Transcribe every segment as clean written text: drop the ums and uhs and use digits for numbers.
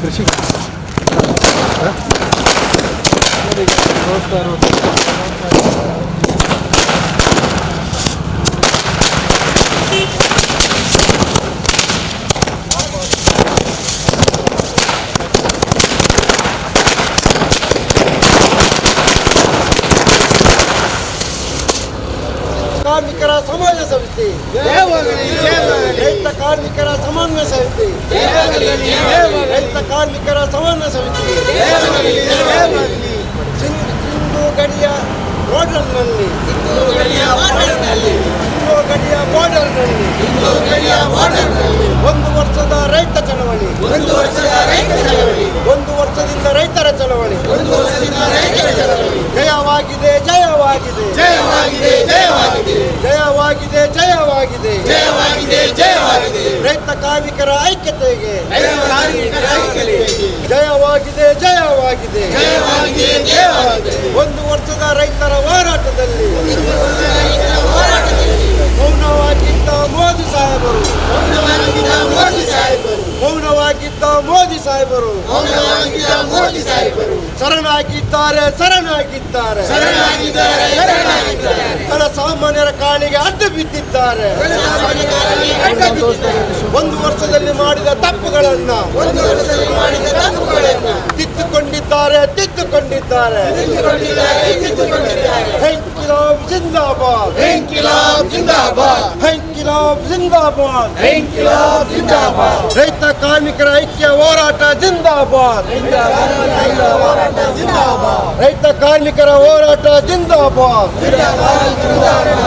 ಕೃಷಿ ಕಾರ್ಮಿಕರ ಸಮಾಜ ಸಮಿತಿ, ರೈತ ಕಾರ್ಮಿಕರ ಸಮನ್ವಯ ಸಮಿತಿ, ರೈತ ಕಾರ್ಮಿಕರ ಸಮನ್ವಯ ಸಮಿತಿ. ಸಿಂಧು ಗಡಿಯ ಬಾರ್ಡರ್ನಲ್ಲಿ, ಸಿಂಧು ಗಡಿಯ ಬಾರ್ಡರ್ನಲ್ಲಿ 1 ವರ್ಷದ ರೈತ ಚಳವಳಿ, 1 ವರ್ಷದಿಂದ ರೈತರ ಚಳವಳಿ ಜಯವಾಗಿದೆ, ಜಯವಾಗಿದೆ, ಜಯವಾಗಿದೆ, ಜಯವಾಗಿದೆ. ಜಯವಾಗಿದೆ, ಜಯವಾಗಿದೆ. ಜಯವಾಗಿದೆ, ಜಯವಾಗಿದೆ. ರೈತ ಕಾರ್ಮಿಕರ ಐಕ್ಯತೆಗೆ ರೈತ ಕಾರ್ಮಿಕರ ಐಕ್ಯತೆಗೆ. ಜಯವಾಗಿದೆ, ಜಯವಾಗಿದೆ. ಜಯವಾಗಿದೆ, ಜಯವಾಗಿದೆ. 1 ವರ್ಷದ ರೈತರ ಹೋರಾಟದಲ್ಲಿ ಮೌನವಾಗಿದ್ದ ಮೋದಿ ಸಾಹೇಬರು, ಮೌನವಾಗಿದ್ದ ಮೋದಿ ಸಾಹೇಬರು, ಮೌನವಾಗಿದ್ದ ಮೋದಿ ಸಾಹೇಬರು, ಮೌನವಾಗಿದ್ದ ಮೋದಿ ಸಾಹೇಬರು ಶರಣಾಗಿದ್ದಾರೆ, ಶರಣಾಗಿದ್ದಾರೆ, ಶರಣಾಗಿದ್ದಾರೆ, ಶರಣಾಗಿದ್ದಾರೆ. ಸಾಮಾನ್ಯರ ಕಾಲಿಗೆ ಅಡ್ಡ ಬಿದ್ದಿದ್ದಾರೆ. ಜನಸಾಮಾನ್ಯರಲ್ಲಿ ಅಡ್ಡ ಬಿದ್ದಿದ್ದಾರೆ. 1 ವರ್ಷದಲ್ಲಿ ಮಾಡಿದ ತಪ್ಪುಗಳನ್ನ 1 ವರ್ಷದಲ್ಲಿ ಮಾಡಿದ ತಪ್ಪುಗಳನ್ನು ತಿದ್ದುಕೊಂಡಿದ್ದಾರೆ, ತಿದ್ದುಕೊಂಡಿದ್ದಾರೆ. ತಿದ್ದುಕೊಂಡಿದ್ದಾರೆ, ತಿದ್ದುಕೊಂಡಿದ್ದಾರೆ. ಇಂಕಿಲಾಬ್ ಜಿಂದಾಬಾದ್! ಇಂಕಿಲಾಬ್ ಜಿಂದಾಬಾದ್! ಇಂಕಿಲಾಬ್ ಜಿಂದಾಬಾದ್! ಇಂಕಿಲಾಬ್ ಜಿಂದಾಬಾದ್! ರೈತ ಕಾರ್ಮಿಕರ ಐಕ್ಯ ಹೋರಾಟ ಜಿಂದಾಬಾದ್! ಹೋರಾಟ ಜಿಂದಾಬಾದ್! ರೈತ ಕಾರ್ಮಿಕರ ಹೋರಾಟ ಜಿಂದಾಬಾದ್!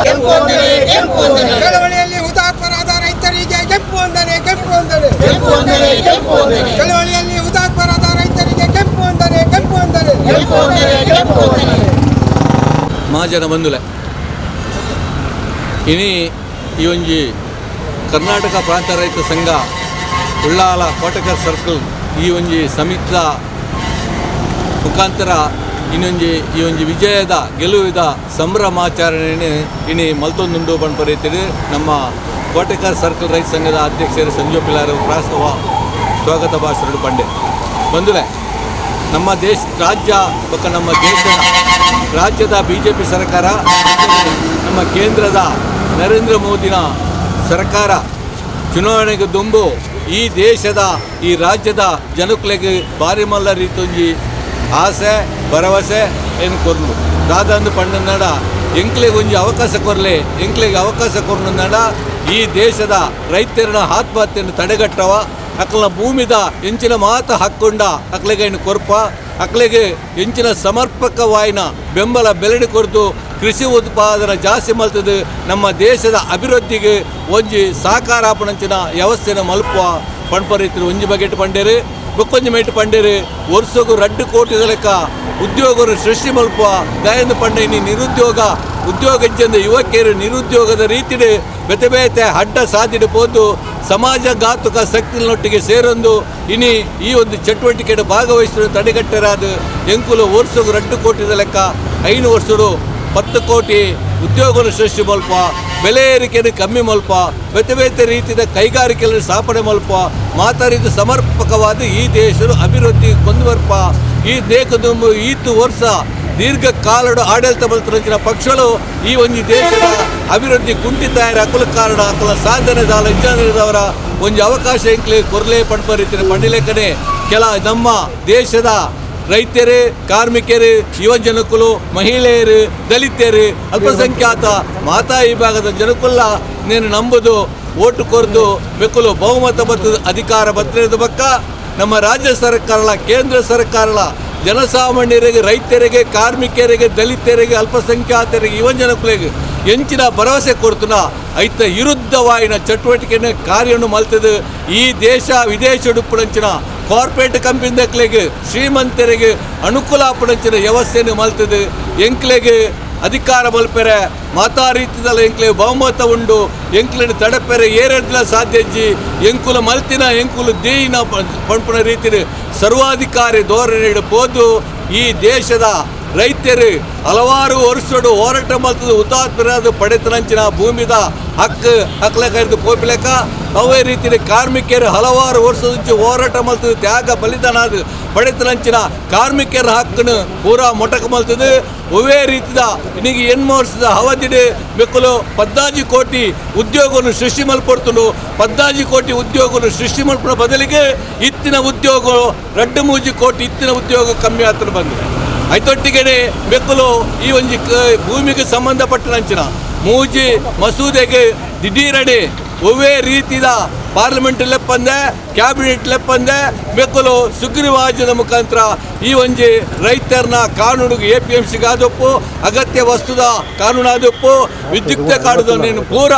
ಕೆಂಪು ವಂದನೆ, ಕೆಂಪು ವಂದನೆ. ಚಳವಳಿಯಲ್ಲಿ ಹುತಾತ್ಮರಾದ ರೈತರಿಗೆ ಕೆಂಪು ವಂದನೆ, ಕೆಂಪು ವಂದನೆ. ಕೆಂಪು ವಂದನೆ, ಕೆಂಪು ವಂದನೆ. ಚಳವಳಿಯಲ್ಲಿ ಹುತಾತ್ಮರಾದ ರೈತರಿಗೆ ಕೆಂಪು ವಂದನೆ, ಕೆಂಪು ವಂದನೆ. ಕೆಂಪು ವಂದನೆ, ಕೆಂಪು ವಂದನೆ. ಮಹಾಜನ ಬಂಧುಲೆ, ಇನಿ ಈ ಒಂಜಿ ಕರ್ನಾಟಕ ಪ್ರಾಂತ ರೈತ ಸಂಘ ಉಳ್ಳಾಲ ಕೋಟಕರ್ ಸರ್ಕಲ್ ಈ ಒಂಜಿ ಸಮಿತಿದ ಮುಖಾಂತರ ಇನ್ನೊಂಜಿ ಈ ಒಂಜಿ ವಿಜಯದ ಗೆಲುವಿದ ಸಂಭ್ರಮಾಚರಣೆ ಇನಿ ಮಲ್ತೊಂದುಂಡು ಪನ್ಪರೀತಿಡು ನಮ್ಮ ಕೋಟೆಕರ್ ಸರ್ಕಲ್ ರೈತ ಸಂಘದ ಅಧ್ಯಕ್ಷರು ಸಂಜು ಪಿಲಾರು ಪ್ರಾಸ್ತವ ಸ್ವಾಗತ ಭಾಷಣ ಪಂಡೆ. ಬಂಧುಲೆ, ನಮ್ಮ ದೇಶ, ರಾಜ್ಯ ಬೊಕ್ಕ ನಮ್ಮ ದೇಶದ ರಾಜ್ಯದ ಬಿಜೆಪಿ ಸರ್ಕಾರ, ನಮ್ಮ ಕೇಂದ್ರದ ನರೇಂದ್ರ ಮೋದಿನ ಸರ್ಕಾರ ಚುನಾವಣೆಗೆ ದುಂಬು ಈ ದೇಶದ, ಈ ರಾಜ್ಯದ ಜನಕುಲೆಗೆ ಬಾರಿ ಮಲ್ಲ ರೀತೊಂಜಿ ಆಸೆ ಭರವಸೆ ಏನು ಕೊರ್ಲು. ದಾದಂದು ಪಂಡನಡ ಎಂಕ್ಲೆಗೆ ಒಂಜಿ ಅವಕಾಶ ಕೊರ್ಲೆ, ಎಂಕ್ಲೆಗೆ ಅವಕಾಶ ಕೊರ್ನಡ ಈ ದೇಶದ ರೈತರನ್ನ ಆತ್ಮಹತ್ಯೆಯನ್ನು ತಡೆಗಟ್ಟವ, ಅಕ್ಲ ಭೂಮಿದ ಎಂಚಿನ ಮಾತ ಹಾಕೊಂಡ ಅಕ್ಲೆಗೆ ಏನು ಕೊರ್ಪ, ಅಕ್ಲೆಗೆ ಎಂಚಿನ ಸಮರ್ಪಕವಾಯಿನ ಬೆಂಬಲ ಬೆಲೆಡೆ ಕೊರ್ದು ಕೃಷಿ ಉತ್ಪಾದನೆ ಜಾಸ್ತಿ ಮಲ್ತದು ನಮ್ಮ ದೇಶದ ಅಭಿವೃದ್ಧಿಗೆ ಒಂಜಿ ಸಹಕಾರ ಆಪಣಂಚಿನ ವ್ಯವಸ್ಥೆನ ಮಲ್ಪ ಪಣ್ಪ ರೈತರು ಒಂಜಿ ಬಗೆಟ್ ಪಂಡೇರು. ಬೊಕ್ಕೊಂಜಿ ಮೇಟ್ ಪಂಡೇರು, ವರ್ಷಗು 2 ಕೋಟಿ ಲೆಕ್ಕ ಉದ್ಯೋಗರು ಸೃಷ್ಟಿ ಮಲ್ಪ. ದಾಯಂದು ಪಂಡ ಇನಿ ನಿರುದ್ಯೋಗ, ಉದ್ಯೋಗ ಇಜ್ಜಂದ ಯುವಕಿಯರು ನಿರುದ್ಯೋಗದ ರೀತಿಡು ಬೇತೆ ಬೇತೆ ಅಡ್ಡ ಸಾದಿಡು ಪೋದು ಸಮಾಜ ಘಾತುಕ ಶಕ್ತಿನೊಟ್ಟಿಗೆ ಸೇರೊಂದು ಇನಿ ಈ ಒಂದು ಚಟುವಟಿಕೆಡು ಭಾಗವಹಿಸಲು ತಡೆಗಟ್ಟರಾದ ಎಂಕುಲು ವರ್ಷಗು 2 ಕೋಟಿದ ಲೆಕ್ಕ, 5 ವರ್ಷಡು 10 ಕೋಟಿ ಉದ್ಯೋಗಗಳು ಸೃಷ್ಟಿ ಮಲ್ಪ, ಬೆಲೆ ಏರಿಕೆಯನ್ನು ಕಮ್ಮಿ ಮಲ್ಪ, ಬೇತೆ ಬೇತೆ ರೀತಿಯ ಕೈಗಾರಿಕೆಗಳನ್ನು ಸ್ಥಾಪನೆ ಮಲ್ಪ, ಮಾತಾ ರೀತಿ ಸಮರ್ಪಕವಾದ ಈ ದೇಶದ ಅಭಿವೃದ್ಧಿ ಕೊಂದುವರ್ಪ. ಈ ದೇಶದ ಈತು ವರ್ಷ ದೀರ್ಘಕಾಲಡು ಆಡಳಿತ ಮಲ್ತಿನ ಪಕ್ಷಗಳು ಈ ಒಂದು ದೇಶದ ಅಭಿವೃದ್ಧಿ ಕುಂಠಿತ ಅಕುಲ ಕಾರಣ ಅಕಲ ಸಾಧನೆ ದಾಲ ಇಜ್ಜಾನದವರ ಒಂದು ಅವಕಾಶ ಎಂಕ್ಲೆ ಕೊರ್ಲೆ ಪಂಪ ರೀತಿಯ ಪಂಡಿಲೇಖನೆ. ಕೆಲ ನಮ್ಮ ದೇಶದ ರೈತರು, ಕಾರ್ಮಿಕರು, ಯುವ ಜನಕುಲು, ಮಹಿಳೆಯರು, ದಲಿತರು, ಅಲ್ಪಸಂಖ್ಯಾತ ಮಾತಾ ವಿಭಾಗದ ಜನಕುಲ್ಲ ನೀನು ನಂಬುದು ಓಟು ಕೊರ್ದು ಮೆಕ್ಕಲು ಬಹುಮತ ಬರ್ತದ, ಅಧಿಕಾರ ಬರ್ತದ ಬಕ್ಕ ನಮ್ಮ ರಾಜ್ಯ ಸರ್ಕಾರಲ, ಕೇಂದ್ರ ಸರ್ಕಾರಲ ಜನಸಾಮಾನ್ಯರಿಗೆ, ರೈತರಿಗೆ, ಕಾರ್ಮಿಕರಿಗೆ, ದಲಿತರಿಗೆ, ಅಲ್ಪಸಂಖ್ಯಾತರಿಗೆ, ಯುವ ಜನಕುಲೆಗೆ ಎಂಚಿನ ಭರವಸೆ ಕೊಡ್ತುನ ಐತ ವಿರುದ್ಧವಾಯಿನ ಚಟುವಟಿಕೆನ ಕಾರ್ಯವನ್ನು ಮಲ್ತದು ಈ ದೇಶ ವಿದೇಶ ಉಪ್ಪುನಂಚಿನ ಕಾರ್ಪೊರೇಟ್ ಕಂಪನಿದಕ್ಲೆಗೆ, ಶ್ರೀಮಂತರಿಗೆ ಅನುಕೂಲ ಆಪುನಂಚಿನ ವ್ಯವಸ್ಥೆಯನ್ನು ಮಲ್ತದು ಎಂಕ್ಲೆಗೆ ಅಧಿಕಾರ ಮಲ್ಪೆರೆ, ಮಾತಾ ರೀತಿದಲ್ಲ ಎಂಕ್ಲೆ ಬಹುಮತ ಉಂಡು, ಎಂಕ್ಲೆನ ತಡಪೆರೆ ಏರೆಡ್ಲ ಸಾಧ್ಯಜ್ಜಿ, ಎಂಕುಲು ಮಲ್ತಿನ ಎಂಕುಲು ದೇಯಿನ ಪಂಪುನ ರೀತಿಯ ಸರ್ವಾಧಿಕಾರಿ ಧೋರಣೆ ಪೋದು ಈ ದೇಶದ ರೈತರು ಹಲವಾರು ವರ್ಷಡು ಹೋರಾಟ ಮಲ್ತದ ಹುತಾತ್ಮರಾದ ಪಡೆತನಂಚಿನ ಭೂಮಿದ ಹಕ್ಕು ಹಕ್ಲಕ ಪೋಪಿಲೆಕ್ಕ. ಅವೇ ರೀತಿಯಲ್ಲಿ ಕಾರ್ಮಿಕರು ಹಲವಾರು ವರ್ಷದ ಹೋರಾಟ ಮಲ್ತದ ತ್ಯಾಗ ಬಲಿದಾನ ಪಡೆತನಂಚಿನ ಕಾರ್ಮಿಕರ ಹಕ್ಕನ್ನು ಪೂರಾ ಮೊಟಕು ಮಲ್ತದೆ. ಒವೇ ರೀತಿದ ಇನ್ನಿಗೆ 8 ವರ್ಷದ ಅವಧಿಡು ಮೆಕ್ಕಲು 14 ಕೋಟಿ ಉದ್ಯೋಗವನ್ನು ಸೃಷ್ಟಿ ಮಲ್ಪಡ್ತುಂಡು. 14 ಕೋಟಿ ಉದ್ಯೋಗವನ್ನು ಸೃಷ್ಟಿ ಮಲ್ಪಡ ಬದಲಿಗೆ ಇತ್ತಿನ ಉದ್ಯೋಗ 2-3 ಕೋಟಿ ಇತ್ತಿನ ಉದ್ಯೋಗ ಕಮ್ಮಿ ಆತನ ಬಂದು ಐತೊಟ್ಟಿಗೆ ಮೆಕ್ಕಲು ಈ ಒಂಜಿ ಭೂಮಿಗೆ ಸಂಬಂಧಪಟ್ಟನಂಚಿನ ಮೂಜಿ ಮಸೂದೆಗೆ ದಿಢೀರಣೆ ಒವ್ವೇ ರೀತಿದ ಪಾರ್ಲಿಮೆಂಟ್ ಲೆಪ್ಪಂದೆ ಕ್ಯಾಬಿನೆಟ್ ಲೆಪ್ಪಂದೆ ಮೆಕ್ಕಲು ಸುಗ್ರೀವಾಜ್ಞದ ಮುಖಾಂತರ ಈ ಒಂಜಿ ರೈತರನ್ನ ಕಾನೂನಿಗೆ ಎಪಿಎಂಸಿಗೆ ಆದೊಪ್ಪು, ಅಗತ್ಯ ವಸ್ತುದ ಕಾನೂನು ಆದೊಪ್ಪು, ವಿದ್ಯುಕ್ತ ಕಾನೂನನ್ನು ಪೂರ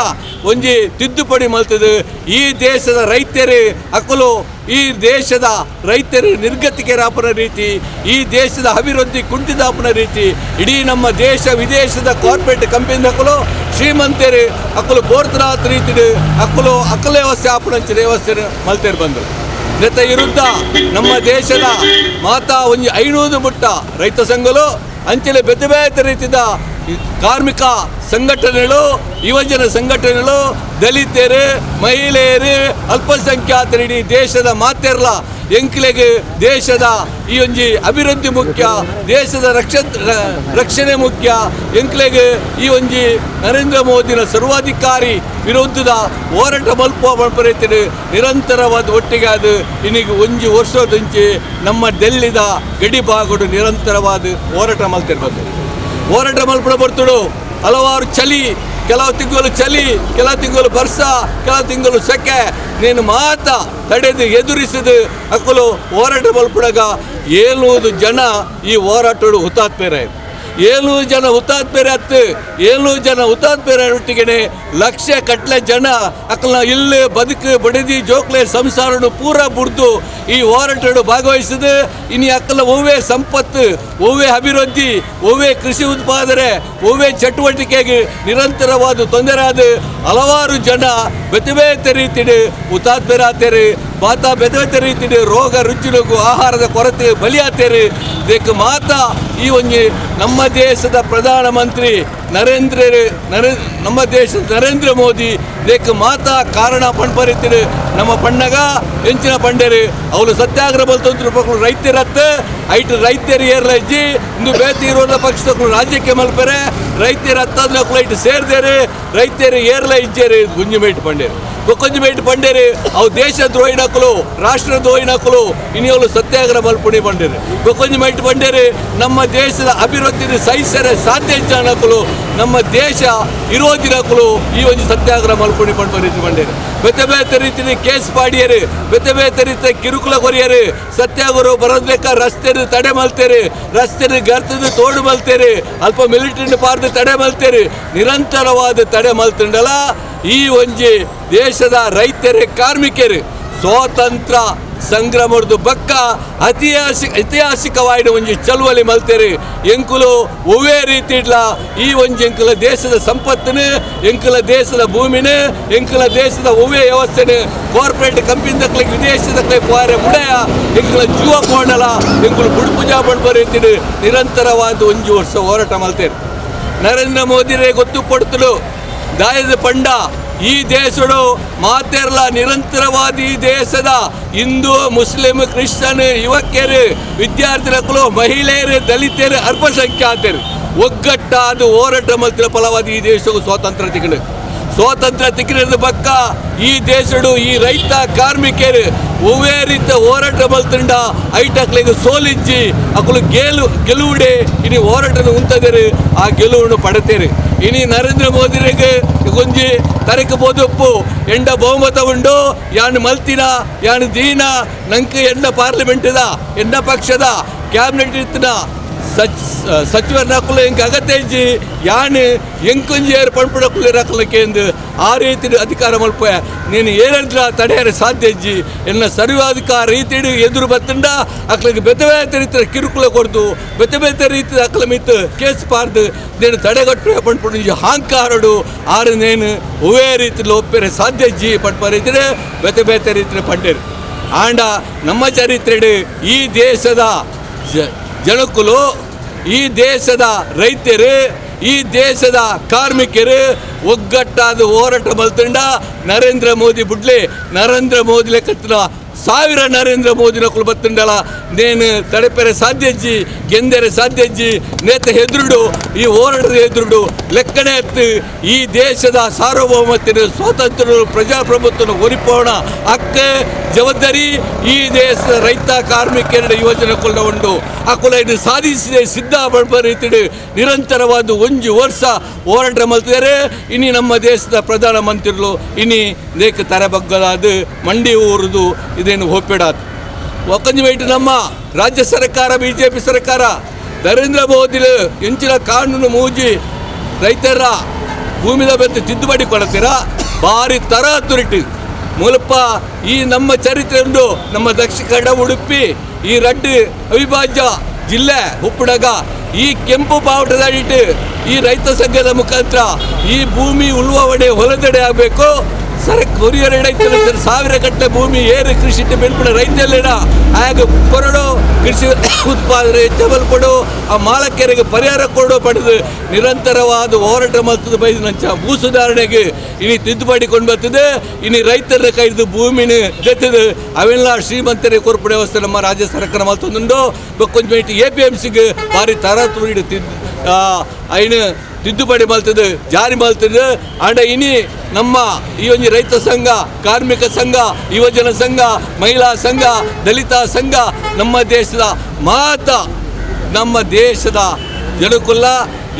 ಒಂಜಿ ತಿದ್ದುಪಡಿ ಮಲ್ತದೆ. ಈ ದೇಶದ ರೈತರು ಅಕಲು ಈ ದೇಶದ ರೈತರು ನಿರ್ಗತಿಕರಾಪನ ರೀತಿ, ಈ ದೇಶದ ಅಭಿವೃದ್ಧಿ ಕುಂಠಿತಾಪನ ರೀತಿ, ಇಡೀ ನಮ್ಮ ದೇಶ ವಿದೇಶದ ಕಾರ್ಪೊರೇಟ್ ಕಂಪನಿ ಅಕಲು ಶ್ರೀಮಂತರು ಅಕಲು ಬೋರ್ತರಾತ್ ರೀತಿ ಅಕಲು ಅಕಲ ವ್ಯವಸ್ಥೆ ಆಪಣಂಚಿನ ವ್ಯವಸ್ಥೆ ಮಲ್ತೇರು ಬಂದರು. ನೆತ್ತ ವಿರುದ್ಧ ನಮ್ಮ ದೇಶದ ಮಾತಾ ಒಂಜಿ 500 ಮುಟ್ಟ ರೈತ ಸಂಘಗಳು ಅಂಚನೆ ಬೇತೆ ಬೇತೆ ರೀತಿಯ ಕಾರ್ಮಿಕ ಸಂಘಟನೆಗಳು, ಯುವಜನ ಸಂಘಟನೆಗಳು, ದಲಿತರು, ಮಹಿಳೆಯರು, ಅಲ್ಪಸಂಖ್ಯಾತರು, ಇಡೀ ದೇಶದ ಮಾತೆರ್ಲ ಎಂಕ್ಲೆಗೆ ದೇಶದ ಈ ಒಂಜಿ ಅಭಿವೃದ್ಧಿ ಮುಖ್ಯ, ದೇಶದ ರಕ್ಷಣೆ ಮುಖ್ಯ. ಎಂಕ್ಲೆಗೆ ಈ ಒಂಜಿ ನರೇಂದ್ರ ಮೋದಿನ ಸರ್ವಾಧಿಕಾರಿ ವಿರುದ್ಧದ ಹೋರಾಟ ಮಲ್ಪುವ ಮಲ್ಪರೈತರು ನಿರಂತರವಾದ ಒಟ್ಟಿಗೆ ಅದು ಇನ್ನೀಗ ಒಂಜಿ ವರ್ಷದಂಚೆ ನಮ್ಮ ಡೆಲ್ಲಿದ ಗಡಿ ಭಾಗಡು ನಿರಂತರವಾದ ಹೋರಾಟ ಮಲ್ತಿರ್ಬೋದು. ಹೋರಾಟ ಮಲ್ಪಡ ಬರ್ತಡು ಹಲವಾರು ಚಳಿ, ಕೆಲವು ತಿಂಗಳು ಚಳಿ, ಕೆಲವು ತಿಂಗಳು ಬರ್ಸ, ಕೆಲವು ತಿಂಗಳು ಸೆಕೆ, ನೀನು ಮಾತ ತಡೆದು ಎದುರಿಸಿದು ಅಕ್ಕಲು ಹೋರಾಟ ಮಲ್ಪಡಗ 700 ಜನ ಈ ಹೋರಾಟಡು ಹುತಾತ್ಮರಾಯಿತು. 700 ಜನ ಹುತಾತ್ಮರ ಹತ್ತು 700 ಜನ ಹುತಾತ್ಮರ ಒಟ್ಟಿಗೆ ಲಕ್ಷ ಕಟ್ಲೆ ಜನ ಅಕ್ಕಲ ಇಲ್ಲಿ ಬದುಕು ಬಡದಿ ಜೋಕ್ಲೆ ಸಂಸಾರನು ಪೂರ ಬುಡ್ದು ಈ ಹೋರಾಟಡು ಭಾಗವಹಿಸಿದು. ಇನ್ನು ಅಕ್ಕಲ ಒವ್ವೇ ಸಂಪತ್ತು, ಒವ್ವೇ ಅಭಿವೃದ್ಧಿ, ಒವ್ವೇ ಕೃಷಿ ಉತ್ಪಾದನೆ, ಒವ್ವೇ ಚಟುವಟಿಕೆಗೆ ನಿರಂತರವಾದ ತೊಂದರೆ ಆದ ಹಲವಾರು ಜನ ಬೇತೆ ಬೇತೆ ರೀತಿಡು ಹುತಾತ್ಮರಾಗ್ತಾರೆ. ಮಾತಾ ಬೇತೆ ಬೇತೆ ರೀತಿಡು ರೋಗ ರುಜಿನಗೂ ಆಹಾರದ ಕೊರತೆ ಬಲಿಯಾತೇರು. ಇದಕ್ಕೆ ಮಾತಾ ಈ ಒಂಜಿ ನಮ್ಮ ದೇಶದ ಪ್ರಧಾನಮಂತ್ರಿ ನಮ್ಮ ದೇಶದ ನರೇಂದ್ರ ಮೋದಿ ಇದಕ್ಕೆ ಮಾತಾ ಕಾರಣ ಪಣ್ಪರಿತಿರು. ನಮ್ಮ ಪಣ್ಣಗ ಎಂಚಿನ ಪಂಡೇರು ಅವಳು ಸತ್ಯಾಗ್ರಹ ಬಲ್ತಂತ್ರ ರೈತರತ್ತ ಐಟ್ ರೈತರು ಏರ್ಲಜ್ಜಿ ಇಂದು ಬೇತಿ ವಿರೋಧ ಪಕ್ಷದಕ್ಕಳು ರಾಜ್ಯಕ್ಕೆ ಮಲ್ಪೆರೆ ರೈತರ ಹತ್ತದ್ರ ಐಟ್ ಸೇರ್ದೇರು ರೈತರು ಏರ್ಲ ಇಜ್ಜೇರು ಗುಂಜಿ ಮೇಟ್ ಪಂಡೇರು ಬೊಕ್ಕೊಂಜಿ ಮೇಟ್ ಪಂಡೇರು ಅವು ದೇಶ ದ್ರೋಹಿನಕಲು ರಾಷ್ಟ್ರ ದ್ರೋಹಿನಕಲು ಇನ್ನಿಯವಳು ಸತ್ಯಾಗ್ರಹ ಮಲ್ಪುಣಿ ಪಂಡೇರು ಬೊಕ್ಕೊಂಜಿ ಮೇಟ್ ಪಂಡೇರು ನಮ್ಮ ದೇಶದ ಅಭಿವೃದ್ಧಿ ಸಹಿಸರೆ ಸಾಧ್ಯ ಜನಕಲು ನಮ್ಮ ದೇಶ ವಿರೋಧಿನಕಲು ಈ ಒಂದು ಸತ್ಯಾಗ್ರಹ ಮಲ್ಪುಣಿ ಪಂಡ ಪಂಡೇರು ಬೇತೆ ಬೇತೆ ರೀತಿಯ ಕೇಸ್ ಪಾಡಿಯರು ಬೇತೆ ಬೇತೆ ರೀತಿಯ ಕಿರುಕುಳ ಕೊರಿಯರು ಸತ್ಯಾಗ್ರಹ ಬರೋದ್ಬೇಕ ರಸ್ತೆ ತಡೆ ಮಲ್ತೇರು ರಸ್ತೆ ಗರ್ತದ ತೋಡು ಮಲ್ತೇರು ಅಲ್ಪ ಮಿಲಿಟರಿ ಪಾರ್ದು ತಡೆ ಮಲ್ತೇರು ನಿರಂತರವಾದ ತಡೆ ಮಲ್ತುಂಡಲ ಈ ಒಂಜಿ ದೇಶದ ರೈತರು ಕಾರ್ಮಿಕರು ಸ್ವಾತಂತ್ರ್ಯ ಸಂಗ್ರಮದ ಬಕ್ಕ ಐತಿಹಾಸಿಕವಾದ ಒಂಜಿ ಚಳುವಳಿ ಮಲ್ತೇರು. ಎಂಕುಲು ಒವ್ವೇ ರೀತಿ ಇಡ್ಲ ಈ ಒಂಜಿ ಎಂಕುಲ ದೇಶದ ಸಂಪತ್ತನ್ನು, ಎಂಕುಲ ದೇಶದ ಭೂಮಿನ, ಎಂಕುಲ ದೇಶದ ಒವ್ವೇ ವ್ಯವಸ್ಥೆನ ಕಾರ್ಪೊರೇಟ್ ಕಂಪನಿದಕ್ಲೆ ವಿದೇಶದಕ್ಲೆ ಪೋರೆ ಮುಡೆಯ ಎಂಕುಲ ಜೀವ ಕೋಣಲ ಎಂಕುಲು ಬುಡುಪುಜಾ ಬರೀತಿಡು ನಿರಂತರವಾದ ಒಂಜಿ ವರ್ಷ ಹೋರಾಟ ಮಲ್ತೇರು. ನರೇಂದ್ರ ಮೋದಿರೇ ಗೊತ್ತು ಪಡ್ತಲು ದಾಯದ ಪಂಡ ಈ ದೇಶಡು ಮಾತೆರ್ಲ ನಿರಂತರವಾದ ಈ ದೇಶದ ಹಿಂದೂ ಮುಸ್ಲಿಂ ಕ್ರಿಶ್ಚಿಯನ್ ಯುವಕರು ವಿದ್ಯಾರ್ಥಿಗಳು ಮಹಿಳೆಯರು ದಲಿತರು ಅಲ್ಪಸಂಖ್ಯಾತರು ಒಗ್ಗಟ್ಟಾದ ಹೋರಾಟ ಮಲ್ತಿನ ಫಲವಾದ ಈ ದೇಶಕ್ಕೂ ಸ್ವಾತಂತ್ರ್ಯ ತಿಕ್ಕಡು. ಸ್ವಾತಂತ್ರ್ಯ ತಿಕ್ಕಿದ ಪಕ್ಕ ಈ ದೇಶಡು ಈ ರೈತ ಕಾರ್ಮಿಕರು ಒವ್ವೇ ರೀತಿಯ ಹೋರಾಟ ಮಲ್ತುಂಡ ಐಟಕ್ಲಿಗೆ ಸೋಲಿಜ್ಜಿ ಅಕುಲು ಗೆಲುವುಡೆ ಇನಿ ಹೋರಾಟದ ಉಂತದರು ಆ ಗೆಲುವನ್ನು ಪಡೆತೇರು. ಇನಿ ನರೇಂದ್ರ ಮೋದಿರಿಗೆ ಒಂಜಿ ತರಕ ಬೋದೊಪ್ಪು ಎಂಡ ಬಹುಮತ ಉಂಡು ಯಾನು ಮಲ್ತಿನ ಯಾನು ದೀನ ನಂಗೆ ಎಂಡ ಪಾರ್ಲಿಮೆಂಟ್ದ ಎಂಡ ಪಕ್ಷದ ಕ್ಯಾಬಿನೆಟ್ ಇತ್ತಿನ ಸಚಿವರ ಎಂಕ್ ಅಗತ್ಯ ಇಜ್ಜಿ ಯಾನು ಎಂಕೊಂಜಿ ಏರ್ ಪಣ್ಪುಡಕುಲು ರಕಲಕ್ಕೆ ಆ ರೀತಿ ಅಧಿಕಾರ ಮಲ್ಪ ನೀನು ಏನಂದ್ರ ತಡೆಯಲು ಸಾಧ್ಯ ಇಜ್ಜಿ ಎನ್ನ ಸರ್ವಾಧಿಕಾರ ರೀತಿಡು ಎದುರು ಬತ್ತಂಡ ಅಕ್ಲಿಗೆ ಬೇತೆ ಬೇತೆ ರೀತಿಯ ಕಿರುಕುಳ ಕೊಡ್ದು ಬೇತೆ ಬೇತೆ ರೀತಿಯ ಅಕ್ಲ ಮಿತ್ತು ಕೇಸ್ ಪಾರ್ದು ನೀನು ತಡೆಗಟ್ಟು ಪಣ್ಪುಡು ಹಾಂಕಾರಡು ಆರು ನೇನು ಒವ್ವೇ ರೀತಿಯಲ್ಲಿ ಒಪ್ಪೇರೆ ಸಾಧ್ಯ ಇಜ್ಜಿ ಪಣ್ಪ ರೀತಿಯ ಬೇತೆ ಬೇತೆ ರೀತಿಯ ಪಂಡೇರು. ಆಂಡ ನಮ್ಮ ಚರಿತ್ರೆಡು ಈ ದೇಶದ ಜನಕ್ಕುಲು ಈ ದೇಶದ ರೈತರು ಈ ದೇಶದ ಕಾರ್ಮಿಕರು ಒಗ್ಗಟ್ಟಾದ ಹೋರಾಟ ಮಲ್ತಂಡ ನರೇಂದ್ರ ಮೋದಿ ಬುಡ್ಲೆ ನರೇಂದ್ರ ಮೋದಿ ಲೆಕ್ಕತ್ತಿನ ಸಾವಿರ ನರೇಂದ್ರ ಮೋದಿ ನಕಲು ಬತ್ತುಂಡಲ ನೇನು ತಡೆಪೆರೆ ಸಾಧ್ಯಜ್ಜಿ ಗೆಂದರೆ ಸಾಧ್ಯಜ್ಜಿ ನೇತ ಹೆದುರುಡು ಈ ಹೋರಾಟದ ಎದುರುಡು ಲೆಕ್ಕನೆ ಎತ್ತು ಈ ದೇಶದ ಸಾರ್ವಭೌಮತ್ವದ ಸ್ವಾತಂತ್ರ್ಯ ಪ್ರಜಾಪ್ರಭುತ್ವನ ಒರಿಪೋಣ ಅಕ್ಕ ಜವಾಬ್ದಾರಿ ಈ ದೇಶದ ರೈತ ಕಾರ್ಮಿಕರ ಯುವಜನ ಕುಲ ಉಂಡು. ಆ ಕುಲ ಇದು ಸಾಧಿಸಿದೆ ಸಿದ್ಧ ರೀತಿಡು ನಿರಂತರವಾದ ಒಂಜಿ ವರ್ಷ ಹೋರಾಟ ಮಲ್ತಿದ್ದಾರೆ. ಇನಿ ನಮ್ಮ ದೇಶದ ಪ್ರಧಾನ ಮಂತ್ರಿಗಳು ಇನಿ ನೇಕ ತರಬಗ್ಗಲಾದ ಮಂಡಿ ಊರುದು ಇದೇನು ಹೋಪೇಡಾತ್ ಒಕ್ಕಂಜಿ ಬೈಟ್ ನಮ್ಮ ರಾಜ್ಯ ಸರ್ಕಾರ ಬಿಜೆಪಿ ಸರ್ಕಾರ ನರೇಂದ್ರ ಮೋದಿ ಎಂಚಿನ ಕಾನೂನು ಮೂಜಿ ರೈತರ ಭೂಮಿದ ಬೆತ್ತ ತಿದ್ದುಪಡಿ ಕೊಡ್ತೀರಾ ಭಾರಿ ತರ ತುರಿಟಿ ಮೂಲಪ್ಪ ಈ ನಮ್ಮ ಚರಿತ್ರೆ ಉಂಟು. ನಮ್ಮ ದಕ್ಷಿಣ ಕನ್ನಡ ಉಡುಪಿ ಈ ರಡ್ಡು ಅವಿಭಾಜ್ಯ ಜಿಲ್ಲೆ ಉಪ್ಪುಡಗ ಈ ಕೆಂಪು ಬಾವುಟದಡಿಟ್ಟು ಈ ರೈತ ಸಂಘದ ಮುಖಾಂತರ ಈ ಭೂಮಿ ಉಳುವವಡೆ ಹೊಲದಡೆ ಆಗಬೇಕು. ಸರಕ್ ಹೊರಿಯರ ಸಾವಿರ ಗಟ್ಟಲೆ ಭೂಮಿ ಏರು ಕೃಷಿ ಬೆಳ್ಪಡ ರೈತಲ್ಲೇನ ಆಗ ಕೊರಡು ಕೃಷಿ ಉತ್ಪಾದನೆ ಹೆಚ್ಚಬಲ್ ಕೊಡು ಆ ಮಾಲಕರಿಗೆ ಪರಿಹಾರ ಕೊಡು ಪಡೆದು ನಿರಂತರವಾದ ಹೋರಾಟ ಮಲ್ತದ ಬೈದ ಭೂ ಸುಧಾರಣೆಗೆ ಇನಿ ತಿದ್ದುಪಡಿ ಕೊಂಡು ಬರ್ತದೆ. ಇನಿ ರೈತರ ಕೈದು ಭೂಮಿನ ಜೊತೆದು ಅವೆಲ್ಲ ಶ್ರೀಮಂತರಿಗೆ ಕೊರ್ಪಡೆ ವ್ಯವಸ್ಥೆ ನಮ್ಮ ರಾಜ್ಯ ಸರ್ಕಾರ ಮಲ್ತೊಂದುಂಡು. ಕೊಂಚ ಎಪಿಎಂಸಿಗೆ ಭಾರಿ ತರಾತುರಿ ಐನು ತಿದ್ದುಪಡಿ ಮಲ್ತದೆ ಜಾರಿ ಮಲ್ತದೆ. ಆಂಡ ಇನಿ ನಮ್ಮ ಈ ಒಂಜಿ ರೈತ ಸಂಘ ಕಾರ್ಮಿಕ ಸಂಘ ಯುವಜನ ಸಂಘ ಮಹಿಳಾ ಸಂಘ ದಲಿತ ಸಂಘ ನಮ್ಮ ದೇಶದ ಮಾತ ನಮ್ಮ ದೇಶದ ಜನಕುಲ್ಲ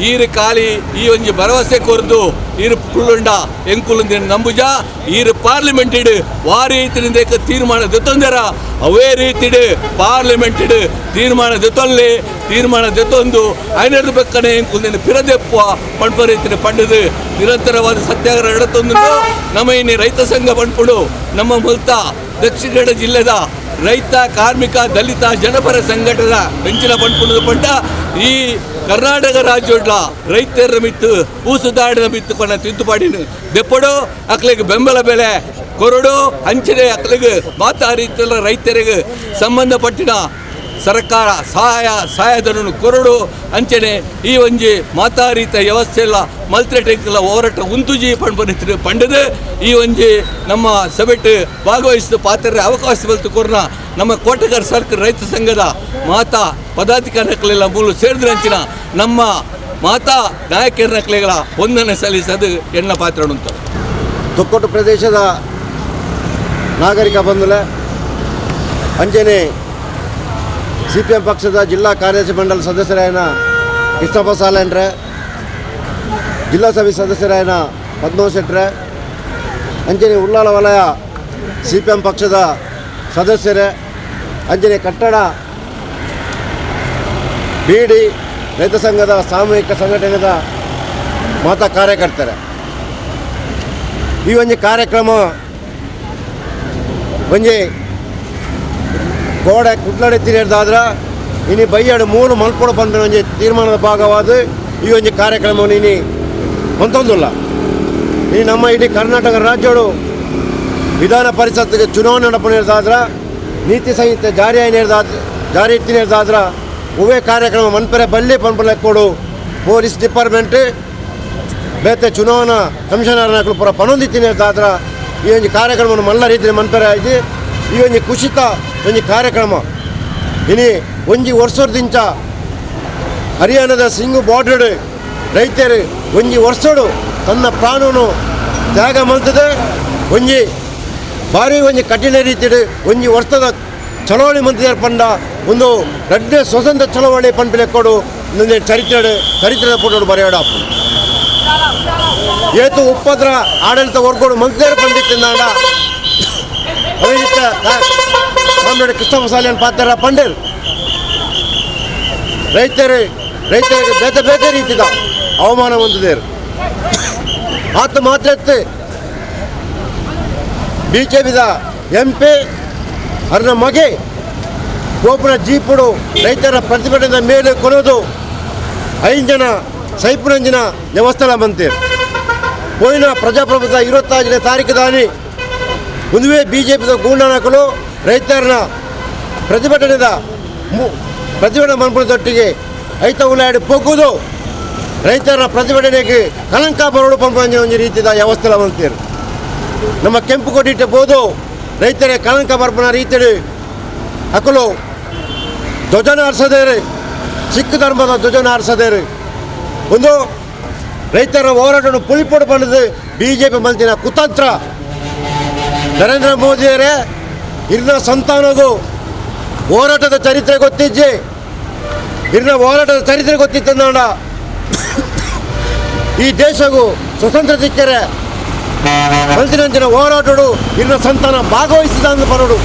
ಈರು ಖಾಲಿ ಈ ಒಂಜಿ ಭರವಸೆ ಕೊರ್ದು ಈರು ಕುಳ್ಳುಂಡ ಎಂಕುಲುಂದಿನ ನಂಬುಜ ಈರು ಪಾರ್ಲಿಮೆಂಟಿಡ್ ವಾ ರೀತಿಯಿಂದ ತೀರ್ಮಾನ ದೆತ್ತೊಂದರ ಅವೇ ರೀತಿಡ್ ಪಾರ್ಲಿಮೆಂಟಿಡ್ ತೀರ್ಮಾನ ದೆತ್ತೊಲ್ಲಿ ತೀರ್ಮಾನ ದೆತ್ತೊಂದು ಐನರ್ದು ಬೆಕ್ಕನೆ ಎಂಕುಲ್ದಿನ ಪಿರದೆಪ್ಪ ಪಂಪ ರೀತಿಯ ಪಂಡದು ನಿರಂತರವಾದ ಸತ್ಯಾಗ್ರಹ ನಡತೊಂದು. ನಮ್ಮ ಇನ್ನಿ ರೈತ ಸಂಘ ಪಂಪುಡು ನಮ್ಮ ಮುಲ್ತ ದಕ್ಷಿಣ ಕನ್ನಡ ಜಿಲ್ಲೆದ ರೈತ ಕಾರ್ಮಿಕ ದಲಿತ ಜನಪರ ಸಂಘಟದ ಬೆಂಚಿನ ಪಂಪುಣದ ಪಂಡ ಈ ಕರ್ನಾಟಕ ರಾಜ್ಯೋಡ್ಲ ರೈತರ ಮಿತ್ತು ಭೂ ಸುಧಾರಣೆ ಮಿತ್ತು ಕೊನ ತಿದ್ದುಪಡಿನ ದೆಪ್ಪಡು ಅಕ್ಲಿಗೆ ಬೆಂಬಲ ಬೆಲೆ ಕೊರಡು ಅಂಚನೆ ಅಕ್ಲಿಗೆ ಮಾತಾ ರೀತಿಯ ರೈತರಿಗೆ ಸಂಬಂಧಪಟ್ಟಿನ ಸರ್ಕಾರ ಸಹಾಯ ಸಹಾಯಧನನ್ನು ಕೊರಡು ಅಂಚನೆ ಈ ಒಂಜಿ ಮಾತಾ ರೀತಿಯ ವ್ಯವಸ್ಥೆ ಎಲ್ಲ ಮಲ್ತ್ರೆಟೆಕ್ಲ ಹೋರಾಟ ಉಂತುಜಿ ಪಂಡ್ ಪಂಡದು ಈ ಒಂಜಿ ನಮ್ಮ ಸಭೆಟ್ ಭಾಗವಹಿಸಿದ ಪಾತ್ರ ಅವಕಾಶ ಬಲ್ತು ಕೊರ್ನ ನಮ್ಮ ಕೋಟೆಗಾರ ಸರ್ಕಾರ ರೈತ ಸಂಘದ ಮಾತಾ ಪದಾಧಿಕಾರಿಗಳೆಲ್ಲ ಮೂಲ ಸೇರಿದ್ರಂಚಿನ ನಮ್ಮ ಮಾತಾ ನಾಯಕರ ವಂದನೆ ಸಲ್ಲಿಸೋದು ಎಣ್ಣ ಪಾತ್ರ ಉಂಟು. ತೊಕ್ಕೊಟ್ಟು ಪ್ರದೇಶದ ನಾಗರಿಕ ಬಂಧುಲೆ ಅಂಚನೆ ಸಿಪಿಎಂ ಪಕ್ಷದ ಜಿಲ್ಲಾ ಕಾರ್ಯದರ್ಶಿ ಮಂಡಲ ಸದಸ್ಯರಾಯನ ಕೃಷ್ಣಪ್ಪ ಸಾಲೇಂಡ್ರೆ, ಜಿಲ್ಲಾ ಸಭೆ ಸದಸ್ಯರಾಯನ ಪದ್ಮನಾಭ ಶೆಟ್ರೆ, ಅಂಚನೆ ಉಳ್ಳಾಲ ವಲಯ ಸಿಪಿಎಂ ಪಕ್ಷದ ಸದಸ್ಯರೇ, ಅಂಚನೆ ಕಟ್ಟಡ ಬೀಡಿ ರೈತ ಸಂಘದ ಸಾಮೂಹಿಕ ಸಂಘಟನೆದ ಮಾತಾ ಕಾರ್ಯಕರ್ತರೆ, ಈ ಒಂದು ಕಾರ್ಯಕ್ರಮ ಒಂಜಿ ಗೋಡೆ ಕುಡ್ಲಡೆ ತಿರಿಯರ್ದಾದ್ರ ಇನಿ ಬೈಯಾಡು ಮೂಲು ಮಲ್ಪೊಡು ಪನ್ಪಿನ ಒಂಜಿ ತೀರ್ಮಾನದ ಭಾಗವಾದ ಈ ಒಂಜಿ ಕಾರ್ಯಕ್ರಮವನ್ನು ಇನಿ ಹೊಂತೊಂದುಲ್ಲ. ಈ ನಮ್ಮ ಇಡೀ ಕರ್ನಾಟಕ ರಾಜ್ಯಡು ವಿಧಾನ ಪರಿಷತ್ಗೆ ಚುನಾವಣೆ ನಡಪನೇರ್ದಾದ್ರ ನೀತಿ ಸಂಹಿತೆ ಜಾರಿ ಜಾರಿ ಇತ್ತಿನೇರ್ದಾದ್ರ ಉವೇ ಕಾರ್ಯಕ್ರಮ ಮನ್ಪೆರೆ ಬಲ್ಲಿ ಪನ್ಪಲೆ ಕೊಡು ಪೊಲೀಸ್ ಡಿಪಾರ್ಟ್ಮೆಂಟ್ ಬೇತೆ ಚುನಾವಣಾ ಕಮಿಷನರ್ನಕುಲು ಪೂರ ಪನೊಂದಿತ್ತಿನೇರ್ದಾದ್ರ ಈ ಒಂಜಿ ಕಾರ್ಯಕ್ರಮವನ್ನು ಮಲ್ಲ ರೀತಿಯ ಮನ್ಪೆರೆ ಆಯ್ತು. ಈ ಒಂಜಿ ಕುಸಿತ ಒಂಜಿ ಕಾರ್ಯಕ್ರಮ ಇನಿ ಒಂಜಿ ವರ್ಷದಿಂಚ ಹರಿಯಾಣದ ಸಿಂಗು ಬಾರ್ಡರ್ ರೈತರು ಒಂಜಿ ವರ್ಷಡು ತನ್ನ ಪ್ರಾಣನು ತ್ಯಾಗ ಮಲ್ತದೆ. ಒಂಜಿ ಭಾರಿ ಒಂಜಿ ಕಠಿಣ ರೀತಿಡು ಒಂಜಿ ವರ್ಷದ ಚಳವಳಿ ಮಂತ್ರಿ ಪಂಡ ಒಂದು ರಡ್ಡೆ ಸ್ವತಂತ್ರ ಚಳವಳಿ ಪನ್ಪಿಲೆ ಕೊಡು ಚರಿತ್ರೆ ಚರಿತ್ರೆ ಪುಟೋಡು ಬರೆಯೋಡ ಏತು ಉಪದ್ರ ಆಡಳಿತ ವರ್ಗೋಡು ಮಂತ್ರಿಯರು ಪಂಡಿತ್ತಿಂದಾಂಡ ಅವಿನಿತ್ತ ಕಾಮ್ರೇಡ್ ಕೃಷ್ಣ ಸಾಲಿಯನ್ ಪಾತ್ರ ಪಂಡೇರ್ ರೈತರು ರೈತರಿಗೆ ಬೇತೆ ಬೇತೆ ರೀತಿದ ಅವಮಾನ ಹೊಂದಿದ್ದೇರು. ಆತ ಮಾತ್ರ ಬಿ ಜೆ ಪಿದ ಎಂ ಪಿ ಅವರ ಮಗೆ ಗೋಪುರ ಜೀಪುಡು ರೈತರ ಪ್ರತಿಭಟನೆ ಮೇಲೆ ಕೊಡೋದು ಐದು ಜನ ಸೈಪುರಂಜಿನ ದೇವಸ್ಥಾನ ಬಂತೀರು. ಹೋಯಿನ ಪ್ರಜಾಪ್ರಭುತ್ವ 25ನೇ ತಾರೀಕು ದಾನಿ ಒಂದುವೇ ಬಿ ಜೆ ಪಿದ ಗೂಂಡಾನಕಲು ರೈತರನ್ನ ಪ್ರತಿಭಟನೆದ ಪ್ರತಿಭಟನೆ ಮನ್ಪುಣದೊಟ್ಟಿಗೆ ಐತ ಉಲಾಡಿ ಪೊಗ್ಗುದು ರೈತರ ಪ್ರತಿಭಟನೆಗೆ ಕಲಂಕ ಬರೋಡು ಪಂಪಂಜ ಒಂಜಿ ರೀತಿದ ವ್ಯವಸ್ಥೆ ಮಂತೀರು. ನಮ್ಮ ಕೆಂಪು ಕೊಟ್ಟಿಟ್ಟಬೋದು ರೈತರ ಕಲಂಕ ಬರ್ಪನ ರೀತಿಯಲ್ಲಿ ಅಕಲು ಧ್ವಜನ ಆರಿಸದೇರಿ, ಸಿಖ್ ಧರ್ಮದ ಧ್ವಜನ ಆರಿಸದೇರಿ. ಒಂದು ರೈತರ ಹೋರಾಟವನ್ನು ಪುಳಿಪೊಡು ಬಂದದ್ದು B J P ಮಂತಿನ ಕುತಂತ್ರ. ನರೇಂದ್ರ ಮೋದಿಯವರೇ ಇರ್ನ ಸಂತಾನಗೂ ಹೋರಾಟದ ಚರಿತ್ರೆ ಗೊತ್ತಿಜ್ಜಿ, ಇರ್ನ ಹೋರಾಟದ ಚರಿತ್ರೆ ಗೊತ್ತಿತ್ತಂದ ಈ ದೇಶಗೂ ಸ್ವತಂತ್ರ ಸಿಕ್ಕರೆ ಮಂತಿನಂಚಿನ ಹೋರಾಟಡು ಇರ್ನ ಸಂತಾನ ಭಾಗವಹಿಸಿದ ಅಂದು ಬರೋಡು,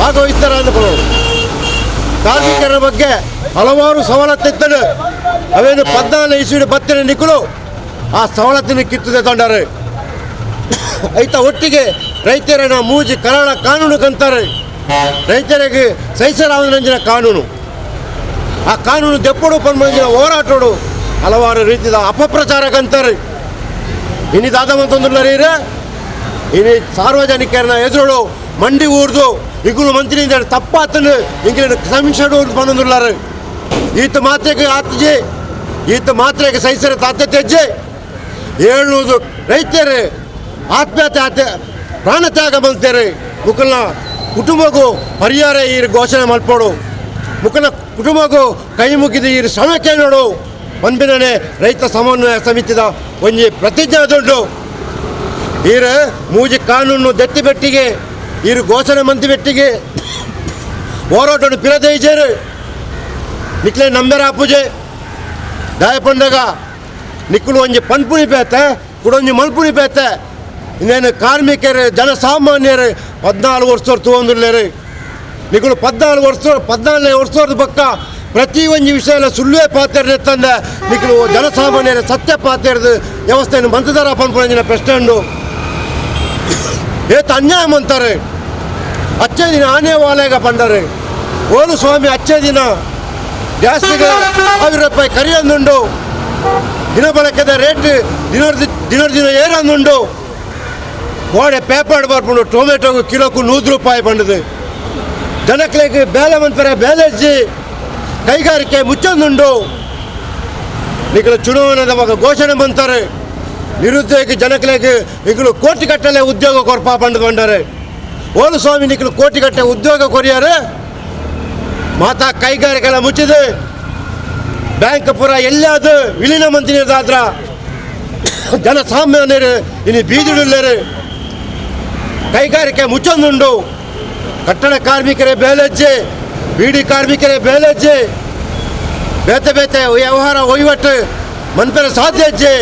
ಭಾಗವಹಿಸ್ತಾರ ಅಂದು ಬರೋಡು. ಕಾರ್ಮಿಕರ ಬಗ್ಗೆ ಹಲವಾರು ಸವಲತ್ತಿತ್ತನು, ಅವೇನು 14 ಇಸ್ವಿಡು ಬತ್ತಿನ ನಿಕ್ಕಲು ಆ ಸವಲತ್ತಿನ ಕಿತ್ತದೆ ತಂಡಾರೆ. ಐತ ಒಟ್ಟಿಗೆ ರೈತರನ್ನ ಮೂಜಿ ಕರಾಳ ಕಾನೂನು ಕಂತಾರೆ, ರೈತರಿಗೆ ಸಹಿಸರಾಮರಂಜನ ಕಾನೂನು, ಆ ಕಾನೂನು ದೆಪ್ಪಡು ಪನ್ಮಂಜಿನ ಹೋರಾಟೋಡು ಹಲವಾರು ರೀತಿಯ ಅಪಪ್ರಚಾರ ಕಂತಾರೆ. ಇನ್ನಿದಾದ ಮಂತೊಂದುಲ್ಲರೀರೆ ಇನಿ ಸಾರ್ವಜನಿಕರನ್ನ ಎದುರು ಮಂಡಿ ಊರ್ದು ಇಗುಲು ಮಂತ್ರಿಯಿಂದ ತಪ್ಪಾತನು ಇಂಗ್ಲೇನು ಕ್ಷಮಿಸಡು ಬಂದುಲ್ಲಾರೆ. ಈತ ಮಾತ್ರೆಗೆ ಆತ್ಜಿ, ಈತ ಮಾತ್ರೆಗೆ ಸಹಿಸರ ತಾತೆ ತೆಜ್ಜೆ 700 ರೈತರು ಆತ್ಮಹತ್ಯೆ ಆತ ಪ್ರಾಣತ್ಯಾಗ ಬಂತಾರೆ. ಮುಖನ ಕುಟುಂಬಕ್ಕೂ ಪರಿಹಾರ ಈ ಘೋಷಣೆ ಮಲ್ಪೋಡು, ಮುಖನ ಕುಟುಂಬಕ್ಕೂ ಕೈ ಮುಗಿದು ಈ ಶ್ರಮಕ್ಕೆ ನೋಡು ಒಂದಿನೇ ರೈತ ಸಮನ್ವಯ ಸಮಿತಿದ ಒಂಜಿ ಪ್ರತಿಜ್ಞೆ ದುಡ್ಡು. ಈರ ಮೂಜಿ ಕಾನೂನು ದೆತ್ತಿ ಬೆಟ್ಟಿಗೆ ಈರು ಘೋಷಣೆ ಮಂತಿ ಬೆಟ್ಟಿಗೆ ಹೋರಾಟವನ್ನು ಪಿರದೇಜರು ನಿಕ್ಲೆ ನಂಬೆರ ಪೂಜೆ ದಾಯಪಂಡಗ ನಿಕ್ಕಲು ಒಂಜಿ ಪನ್ಪುಣಿ ಪೇತೆ ಕುಡೊಂಜಿ ಮಲ್ಪುಣಿ ಪೇತೆ. ಇನ್ನೇನು ಕಾರ್ಮಿಕರು ಜನಸಾಮಾನ್ಯರು 14 ವರ್ಷದವ್ರು ತಗೊಂಡಿರ್ಲೇರು ನಿಕ್ಕಲು 14 ವರ್ಷ 14ನೇ ವರ್ಷದ ಪಕ್ಕ ಪ್ರತಿ ಒಂಜಿ ವಿಷಯ ಎಲ್ಲ ಸುಳ್ಳುವೆ ಪಾತ್ರ ತಂದೆ ನಿಕ್ಕಲು ಜನಸಾಮಾನ್ಯರ ಸತ್ಯ ಪಾತ್ರದ ವ್ಯವಸ್ಥೆಯನ್ನು ಮಂತದಾರ ಪನ್ಪುಣಂಜಿನ ಪ್ರಶ್ನೆ ಉಂಡು. ಏತ ಅನ್ಯಾಯ ಅಂತಾರೆ. ಅಚ್ಚೇ ದಿನ ಆನೆ ವಾಲೆಗ ಪಂಡರು ಓಲು ಸ್ವಾಮಿ ಅಚ್ಚೇ ದಿನ ಗ್ಯಾಸಿಗೆ 1000 ರೂಪಾಯಿ ಕರಿಯಂದುಂಡು, ದಿನ ಬಳಕೆದ ರೇಟ್ ದಿನ ದಿನ ಏರಂದುಂಡು. ಕೋಡೆ ಪೇಪರ್ ಬರ್ಪುಂಡು ಟೊಮೆಟೊಗೆ ಕಿಲೋకు 100 ರೂಪಾಯಿ ಬಂಡದು. ಜನಕ್ಲೆಗ್ ಬೇಲೆ ಮಂತ್ರೆ ಬೇಲೆಜ್ಜಿ ಕೈಗಾರಿಕೆ ಮುಚ್ಚೊಂದುಂಡು. ನಿಕಲು ಚುನಾವಣೆದ ಘೋಷಣೆ ಬಂತಾರೆ ನಿರುದ್ಯೋಗಿ ಜನಕ್ಲೆಗ್ ಈಗಲೂ ಕೋಟಿ ಗಟ್ಟಲೆ ಉದ್ಯೋಗ ಕೊರ್ಪ ಬಂದು ಬಂಡಾರೆ. ಓಲು ಸ್ವಾಮಿ ನಿಕಲು ಕೋಟಿ ಗಟ್ಟಲೆ ಉದ್ಯೋಗ ಕೊರಿಯಾರೆ, ಮಾತಾ ಕೈಗಾರಿಕೆಲ್ಲ ಮುಚ್ಚಿದೆ, ಬ್ಯಾಂಕ್ ಪೂರ ಎಲ್ಲಾದು ವಿಲೀನ ಮಂತ್ರಿದಾದ್ರ ಜನಸಾಮಾನ್ಯರು ಇನ್ನು ಬೀದಿಡುಲ್ಲೇರು, ಕೈಗಾರಿಕೆ ಮುಚ್ಚೊಂದುಂಡು. ಕಟ್ಟಡ ಕಾರ್ಮಿಕರೇ ಬೇಲೆಜ್ಜೆ, ಬೀಡಿ ಕಾರ್ಮಿಕರೇ ಬೇಲೆಜ್ಜೆ, ಬೇತೆ ಬೇತೆ ವ್ಯವಹಾರ ವಹಿವಾಟು ಮನ್ಪೆರೆ ಸಾಧ್ಯ ಅಜ್ಜೆ,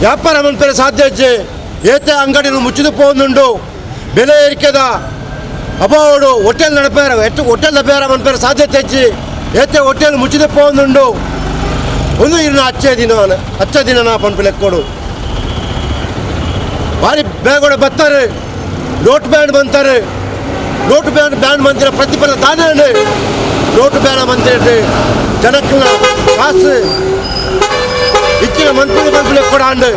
ವ್ಯಾಪಾರ ಮನ್ಪೆರೆ ಸಾಧ್ಯ ಅಜ್ಜೆ. ಏತೆ ಅಂಗಡಿಗಳು ಮುಚ್ಚಿದು ಪೋಂದುಂಡು, ಬೆಲೆ ಏರಿಕೆದ ಅಬೋಡು ಹೋಟೆಲ್ ನಡಪೇರ ಎಟ್ಟು ಹೋಟೆಲ್ ಬೇರೆ ಮನ್ಪೆರೆ ಸಾಧ್ಯತೆ ಹೆಚ್ಚಿ, ಏತೆ ಹೋಟೆಲ್ ಮುಚ್ಚಿದು ಪೋಂದುಂಡು. ಒಂದು ಇನ್ನು ಅಚ್ಚೇ ದಿನ ಅಚ್ಚ ದಿನ ನಾ ಪನ್ಪು ಲೆಕ್ಕೋಡು ಭಾರಿ ಬೇಗಡೆ ಬರ್ತಾರೆ, ನೋಟ್ ಬ್ಯಾನ್ ಬಂತಾರೆ. Note ban ban ಮಂದಿರ ಪ್ರತಿಫಲ ತಾನೇ ನೋಟು ಬ್ಯಾನ್ ಮಂದಿರ ಜನಕ್ಕನ ಕಾಸು ಇಚ್ಚಿನ ಮಂತ್ರಿ ಮಂತ್ರಿ ಕೂಡ ಅಂಡು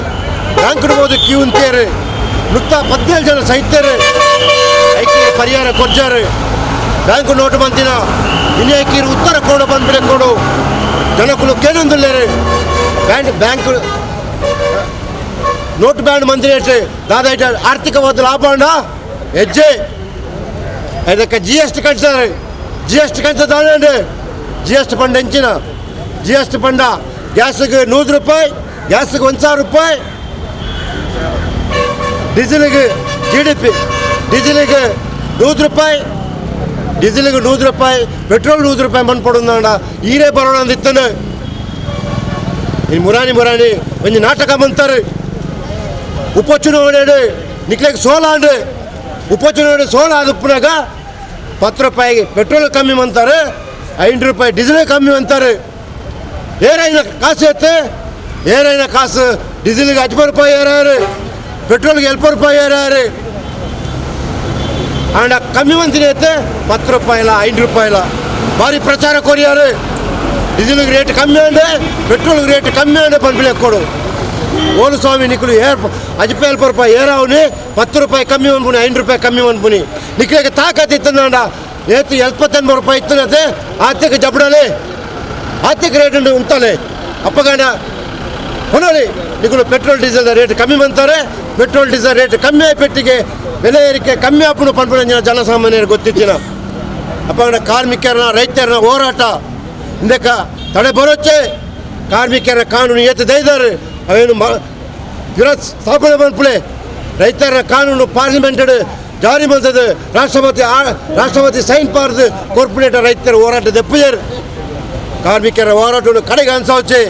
ಬ್ಯಾಂಕ್ ಇಡ್ಬೋದು ಕ್ಯೂ ಅಂತೇರು 117 ಜನ ಸಹಿತರು ಐಕೆ ಪರಿಹಾರ ಕೊಡ್ಜಾರು. ಬ್ಯಾಂಕ್ ನೋಟು ಬಂದಿನ ಇನ್ನೇಕೀರು ಉತ್ತರ ಕೊಡು ಬಂದ್ಬಿಡೆ ಕೊಡು ಜನಕ್ಕೂ ಕೇನೊಂದುಲ್ಲೇರು. Bank note ban ಮಂದಿರ ದಾದಾ ಆರ್ಥಿಕವಾದ ಲಾಭ ಅಣ್ಣ ಹೆಜ್ಜೆ ಅದಕ್ಕೆ G S T ಕಟ್ತಾರೆ. G S T ಕಟ್ತಾನೆ G S T fund ಹೆಂಚಿನ G S T fund ಗ್ಯಾಸಿಗೆ 100 ರೂಪಾಯಿ, ಗ್ಯಾಸಿಗೆ 1000 ರೂಪಾಯಿ, ಡೀಸೆಲಿಗೆ G D P ಡೀಸೆಲಿಗೆ 100 ರೂಪಾಯಿ, ಡೀಸೆಲಿಗೆ 100 ರೂಪಾಯಿ, ಪೆಟ್ರೋಲ್ 100 ರೂಪಾಯಿ ಮನ್ಪಡುಂದಾಂಡ ಈರೇ ಬರೋಣ ಅಂದಿತ್ತಾನೆ. ಇನ್ನು ಮುರಾನಿ ಮುರಾನಿ ಒಂಜಿ ನಾಟಕ ಮಂತಾರೆ. ಉಪಚುನಾವಣೆ ನಿಕ್ಲೆಗ್ ಸೋಲಾಂಡು ಉಪಚುನಾವಣೆ ಸೋಲ ಆದಪ್ಪನಾಗ 10 ರೂಪಾಯಿಗೆ ಪೆಟ್ರೋಲ್ ಕಮ್ಮಿ ಅಂತಾರೆ, 5 ರೂಪಾಯಿ ಡೀಸೆಲ್ ಕಮ್ಮಿ ಅಂತಾರೆ. ಏರೈನ ಕಾಸು ಎತ್ತೆ ಏರೈನ ಕಾಸು ಡೀಸೆಲ್ಗೆ 10 ರೂಪಾಯಿ ಏರಾರು, ಪೆಟ್ರೋಲ್ಗೆ 70 ರೂಪಾಯಿ ಏರಾರು. ಆಂಡ ಕಮ್ಮಿ ಮಂತಿನ ಎತ್ತೆ 10 ರೂಪಾಯಿ ಇಲ್ಲ 5 ರೂಪಾಯಿ ಇಲ್ಲ. ಭಾರಿ ಪ್ರಚಾರ ಕೊರಿಯಾರು ಡೀಸೆಲ್ಗೆ ರೇಟ್ ಕಮ್ಮಿ ಅಂಡೆ ಪೆಟ್ರೋಲ್ಗೆ ರೇಟ್ ಕಮ್ಮಿ ಅಂಡೆ ಪಂಪಿಲೆ ಕೊಡು. ಓಲು ಸ್ವಾಮಿ ನಿಕ್ಕಲು ಏರ್ ಅಜಿಪ 70 ರೂಪಾಯಿ ಏರಾವನಿ 10 ರೂಪಾಯಿ ಕಮ್ಮಿ ಅನ್ಪುನಿ 5 ರೂಪಾಯಿ ಕಮ್ಮಿ ಅನ್ಪುನಿ ನಿಕ್ಕಲಿಗೆ ತಾಕತ್ ಇತ್ತಂದ ಏತು 79 ರೂಪಾಯಿ ಇತ್ತನತೆ ಆತಕ್ಕೆ ಜಬಡಲೆ. ಆರ್ಥಿಕ ರೇಟ್ ಉಂಟಲೆ ಅಪ್ಪಗಾನ ಹೊನಲಿ ನಿಕುಲು ಪೆಟ್ರೋಲ್ ಡೀಸೆಲ್ ರೇಟ್ ಕಮ್ಮಿ ಬಂತಾರೆ. ಪೆಟ್ರೋಲ್ ಡೀಸೆಲ್ ರೇಟ್ ಕಮ್ಮಿ ಪೆಟ್ಟಿಗೆ ಬೆಲೆ ಏರಿಕೆ ಕಮ್ಮಿ ಆಪುನು ಪನ್ಪುನ ಜನಸಾಮಾನ್ಯರಿಗೆ ಗೊತ್ತಿತ್ತಿನ. ಅಪ್ಪಗಡ ಕಾರ್ಮಿಕರನ್ನ, ರೈತರನ್ನ ಹೋರಾಟ ಇಂದಕ್ಕ ತಡೆ ಬರೋಚ್ಚೆ. ಕಾರ್ಮಿಕರ ಕಾನೂನು ಏತು ದೈದಾರೆ, ಅವೇನು ಮ ಸ್ಥಾಪನೆ ಮನ್ಪುಲೆ. ರೈತರ ಕಾನೂನು ಪಾರ್ಲಿಮೆಂಟ್ ಜಾರಿ ಬಂದದ್ದು, ರಾಷ್ಟ್ರಪತಿ ಸೈನ್ ಪಾರ್ದು ಕಾರ್ಪೊರೇಟರ್. ರೈತರ ಹೋರಾಟ ದೆಪ್ಪುಜರು. ಕಾರ್ಮಿಕರ ಹೋರಾಟವನ್ನು ಕಡೆಗೆ ಅನ್ಸವಚ್ಚೆ.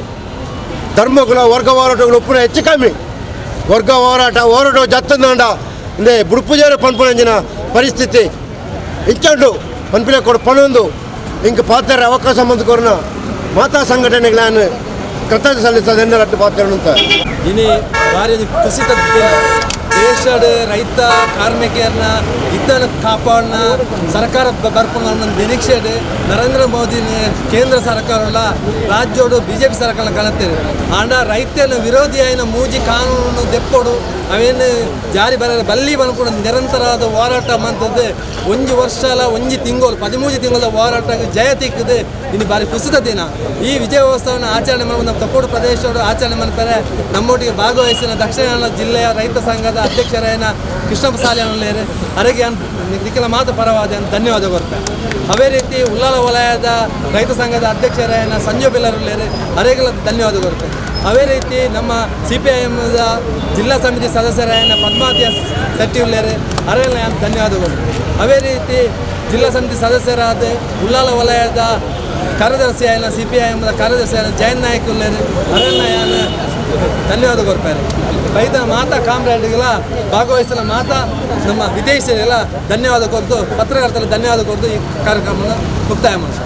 ಧರ್ಮಗಳ ವರ್ಗ ಹೋರಾಟಗಳು ಉಪ್ಪುನ ಹೆಚ್ಚು ಕಮ್ಮಿ ವರ್ಗ ಹೋರಾಟ ಹೋರಾಟ ಜತ್ತಂದಾಂಡ ಇಂದೆ ಬುಡುಪುಜಾರ ಪನ್ಪುನಂಜಿನ ಪರಿಸ್ಥಿತಿ ಇಂಚಂಡು ಪನ್ಪಿನ ಕೊಡು ಪಣೊಂದು ಇಂಕ್ ಪಾತ್ರ ಅವಕಾಶ ಮಂದು ಕೊರ್ನ ಮಾತಾ ಸಂಘಟನೆಗಳನ್ನು ಕೃತಜ್ಞ ಸಲ್ಲಿಸೋದು ಎನ್ನರಟ್ಟು ಪಾತ್ರ ಅಂತ. ಇನಿ ಭಾರಿ ಒಂಜಿ ಕುಸಿತ ದಿನ. ದೇಶಡ್ ರೈತ ಕಾರ್ಮಿಕರನ್ನ ಹಿತನ ಕಾಪಾಡನ ಸರ್ಕಾರ ಬರ್ಪುನ ನಿರೀಕ್ಷೆಡ್ ನರೇಂದ್ರ ಮೋದಿನ ಕೇಂದ್ರ ಸರ್ಕಾರ, ರಾಜ್ಯೋಡು ಬಿಜೆಪಿ ಸರ್ಕಾರ ಕಣತ್ತೇವೆ. ಆಂಡ ರೈತನ ವಿರೋಧಿ ಆಯಿನ ಮೂಜಿ ಕಾನೂನು ದೆಪ್ಪೊಡು, ಅವೇನು ಜಾರಿ ಬರ ಬಲ್ಲಿ ಪನ್ಪುನ ನಿರಂತರವಾದ ಹೋರಾಟ ಮಂತದ್ದು ಒಂಜಿ ವರ್ಷಲ 1 ತಿಂಗಳು, 13 ತಿಂಗಳ ಹೋರಾಟ ಜಯ ತಿಕ್ಕದು. ಇನ್ನು ಭಾರಿ ಕುಸಿತ ದಿನ. ಈ ವಿಜಯೋತ್ಸವನ ಆಚರಣೆ ಮಾಡುವ ನಮ್ಮ ತಕ್ಕೋಡು ಪ್ರದೇಶದವರು ಆಚರಣೆ ಮಾಡ್ತಾರೆ. ನಮ್ಮೊಟ್ಟಿಗೆ ಭಾಗವಹಿಸಿದ ದಕ್ಷಿಣ ಕನ್ನಡ ಜಿಲ್ಲೆಯ ರೈತ ಸಂಘದ ಅಧ್ಯಕ್ಷರಾಯನ ಕೃಷ್ಣಪ್ಪ ಸಾಲಿಯಾನಲ್ಲೇರು ಅರೆಗೆ ನಿಖಿಲ ಮಾತು ಪರವಾದ ಧನ್ಯವಾದ ಕೊಡ್ತಾರೆ. ಅದೇ ರೀತಿ ಉಲ್ಲಾಲ ವಲಯದ ರೈತ ಸಂಘದ ಅಧ್ಯಕ್ಷರಾಯನ ಸಂಜು ಬಿಲ್ಲರುಳ್ಳೇರು ಅರೆಗೆಲ್ಲ ಧನ್ಯವಾದ ಕೊಡ್ತಾರೆ. ಅದೇ ರೀತಿ ನಮ್ಮ ಸಿಪಿಐಎಮ್ದ ಜಿಲ್ಲಾ ಸಮಿತಿ ಸದಸ್ಯರಾಯನ ಪದ್ಮಾವತಿ ಶೆಟ್ಟಿ ಉಳ್ಳೇರು ಅರೆಲ್ಲ ಧನ್ಯವಾದಗಳು. ಅದೇ ರೀತಿ ಜಿಲ್ಲಾ ಸಮಿತಿ ಸದಸ್ಯರಾದ ಉಲ್ಲಾಲ ವಲಯದ ಕಾರ್ಯದರ್ಶಿಯಾಯನ ಸಿಪಿಐಎಮ್ದ ಕಾರ್ಯದರ್ಶಿಯಾದ ಜಯನ್ ನಾಯಕ್ ಉಳ್ಳೇರು ಅರೆಲ್ಲ ಧನ್ಯವಾದ ಕೊಡ್ತಾರೆ. ರೈತ ಮಾತಾ ಕಾಮ್ರೇಡ್ಗಳ ಭಾಗವಹಿಸಲ ಮಾತಾ ನಮ್ಮ ವಿದೇಶಿಯರಿಗೆಲ್ಲ ಧನ್ಯವಾದ ಕೊಡ್ತು, ಪತ್ರಕರ್ತರ ಧನ್ಯವಾದ ಕೊಡ್ತು ಈ ಕಾರ್ಯಕ್ರಮವನ್ನು ಮುಕ್ತಾಯ ಮಾಡ್ತಾರೆ.